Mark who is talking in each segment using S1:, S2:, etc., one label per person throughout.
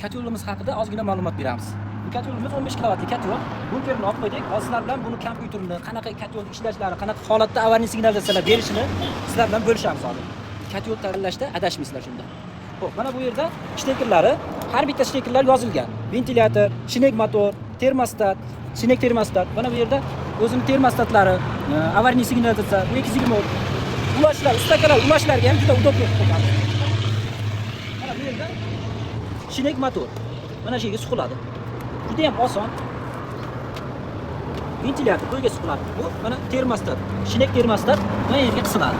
S1: Kotyolimiz haqida ozgina ma'lumot beramiz. Bu kotyolimiz 15 kilovatli kotyol. Bunkerini olib qo'ydik. Hozir sizlar bilan buni kompyuterini, qanaqa kotyol ishlashlari, qanaqa holatda avariy signalizatsiyalar berishini sizlar bilan bo'lishamiz hozir. Kotyol tanlashda adashmaysizlar shunda. Xo'p, mana bu yerda shtekerlari, har bitta shtekerlar yozilgan. Ventilyator, shinek motor, termostat, shinek termostat. Mana bu yerda o'zini termostatlari, avariy signalizatsiya, bu 220 volt. Ulashlar, ustakalar ulashlarga ham juda удобно qilib qo'ygan. Mana bu yerda shinek motor. Mana shu yerga suqiladi. Juda ham oson. Ventilyator bu yerga suqiladi. Bu mana termostat, shinek termostat mana yerga qisiladi.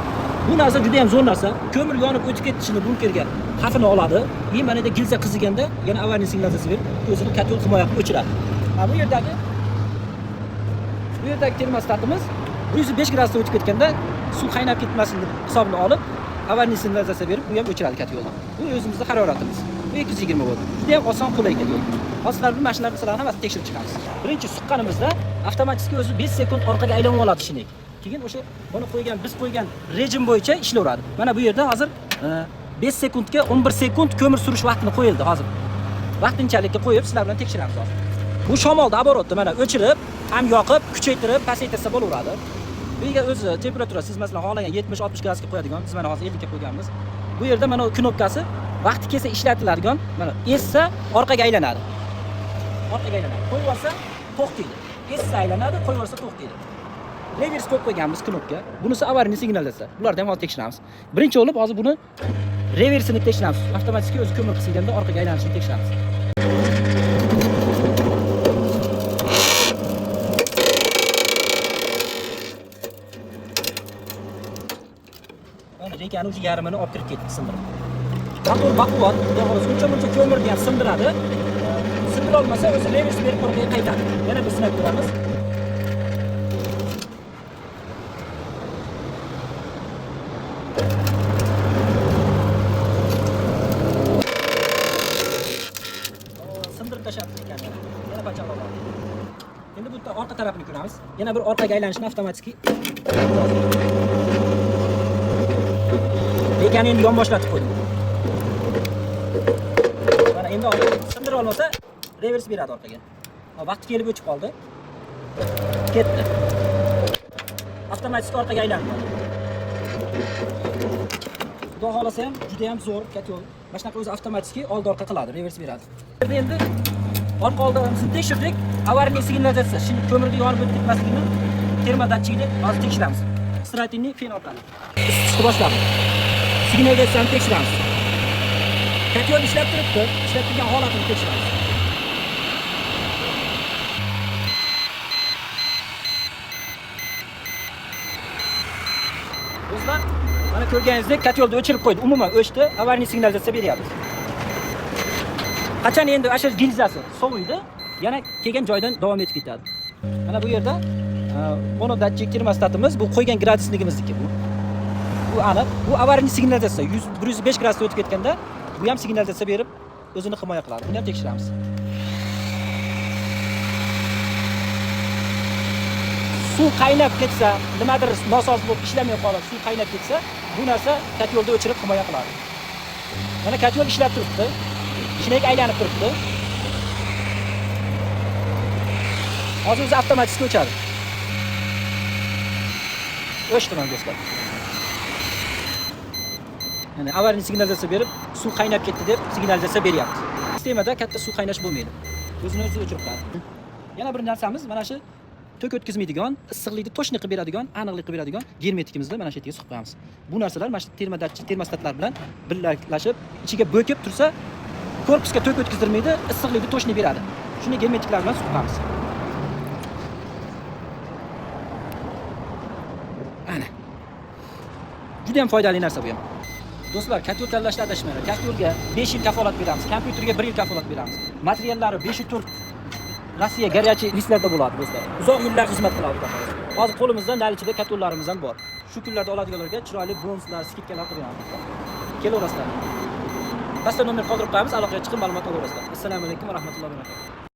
S1: Bu narsa juda ham zo'r narsa. Ko'mir yonib o'tib ketishini bunkerga xavfini oladi. Keyin mana yerda gilza qiziganda yana avariy signalizatsiya berib, o'zini kotyol himoya qilib o'chiradi. Ha, bu yerdagi termostatimiz 105 gradusda o'tib ketganda suv qaynab ketmasin deb hisobini olib, avariy signalizatsiya berib, bu ham o'chiradi kotyolni. Bu o'zimizni haroratimiz. Bu 220 volt. Juda ham oson, qulay kotyol. Hozir sizlar bilan mana shularni hammasini tekshirib chiqamiz. Birinchi suqqanimizda avtomatik o'zi 5 sekund orqaga aylanib oladi shinek. Keyin o'sha buni qo'ygan, biz qo'ygan rejim bo'yicha ishlayveradi. Mana bu yerda hozir 5 sekundga 11 sekund ko'mir surish vaqtini qo'yildi hozir. Vaqtinchalikka qo'yib sizlar bilan tekshiramiz hozir. Bu shamolda оборот ni mana o'chirib, ham yoqib, kuchaytirib, pasaytirsa bo'laveradi. Bu yerga o'zi temperatura siz masalan xohlagan 70-60 gradusga qo'yadigan, biz mana hozir 50 ga qo'yganmiz. Bu yerda mana knopkasi vaqti kelsa ishlatiladigan, mana essa orqaga aylanadi. Orqaga aylanadi. Qo'yib yuborsa to'xtaydi. Essa aylanadi, qo'yib yuborsa to'xtaydi. Revers qo'yib qo'yganmiz knopka. Bunisi avariy signalizatsiya. Bularni ham hozir tekshiramiz. Birinchi bo'lib hozir buni reversini tekshiramiz. Avtomatik o'zi ko'mir qisilganda orqaga aylanishini tekshiramiz. Mana rekani uchi yarmini olib kirib ketdi sindirib. Motor baquvvat, xudo xohlasa uncha-muncha ko'mirni ham sindiradi. Sindira olmasa o'zi revers berib orqaga qaytadi. Yana bir sinab ko'ramiz. Sindirib tashlabdi ekan. Yana pachaloq oldi. Endi bu orqa tarafini ko'ramiz. Yana bir orqaga aylanishni avtomatik. Rekani endi yonboshlatib qo'ydim. Mana endi sindira olmasa revers beradi orqaga. Vaqti kelib o'chib qoldi. Ketdi. Avtomatik orqaga aylanib qoldi. Xudo xohlasa ham juda ham zo'r kotyol. Mana shunaqa o'zi avtomatik oldi orqa qiladi, revers beradi. Endi orqa oldimizni tekshirdik. Avariy signalizatsiya, shuni ko'mirga yonib o'tib ketmasligini termodatchikni hozir tekshiramiz. Stratinni fen orqali. Isitishni boshladi. Signalizatsiyani tekshiramiz. Kotyol ishlab turibdi, ishlab turgan holatini tekshiramiz. Do'stlar, mana ko'rganingizdek kotyolni o'chirib qo'ydi. Umuman o'chdi, avariy signalizatsiya beryapti. Qachon endi o'sha gilzasi soviydi, yana kelgan joydan davom etib ketadi. Mana bu yerda monodatchik termostatimiz, bu qo'ygan gradusligimizniki bu. Bu aniq. Bu avariy signalizatsiya 105 gradusda o'tib ketganda bu ham signalizatsiya berib o'zini himoya qiladi. Buni ham tekshiramiz. Suv qaynab ketsa, nimadir nosoz bo'lib ishlamay qolib, suv qaynab ketsa, bu narsa kotyolni o'chirib himoya qiladi. Mana kotyol ishlab turibdi. Shinek aylanib turibdi. Hozir o'zi avtomatik o'chadi. O'chdi mana do'stlar. Ya'ni avariy signalizatsiya berib, suv qaynab ketdi deb signalizatsiya beryapti. Sistemada katta suv qaynash bo'lmaydi. O'zini o'zi o'chirib qo'yadi. Yana bir narsamiz mana shu tok o'tkazmaydigan, issiqlikni toshni qilib beradigan, aniqlik qilib beradigan germetikimizni mana shu yerga suqib qo'yamiz. Bu narsalar mana shu termodatchi, termostatlar bilan birlashib, ichiga bo'kib tursa, korpusga tok o'tkazdirmaydi, issiqlikni toshni beradi. Shuni germetiklar bilan suqib qo'yamiz. Ana. Juda ham foydali narsa bu ham. Do'stlar, kotyol tanlashda adashmanglar. Kotyolga 5 yil kafolat beramiz, kompyuterga 1 yil kafolat beramiz. Materiallari 5 4 Rossiya горячий listlarda bo'ladi do'stlar. Uzoq yillar xizmat qiladi. Hozir qo'limizda nalichida kotyollarimiz ham bor. Shu kunlarda oladiganlarga chiroyli bonuslar, скидка lar qilib beramiz. Kelaverasizlar. Pastda nomer qoldirib qo'yamiz, aloqaga chiqib ma'lumot olaverasizlar. Assalomu alaykum va rahmatullohi va barakatuh.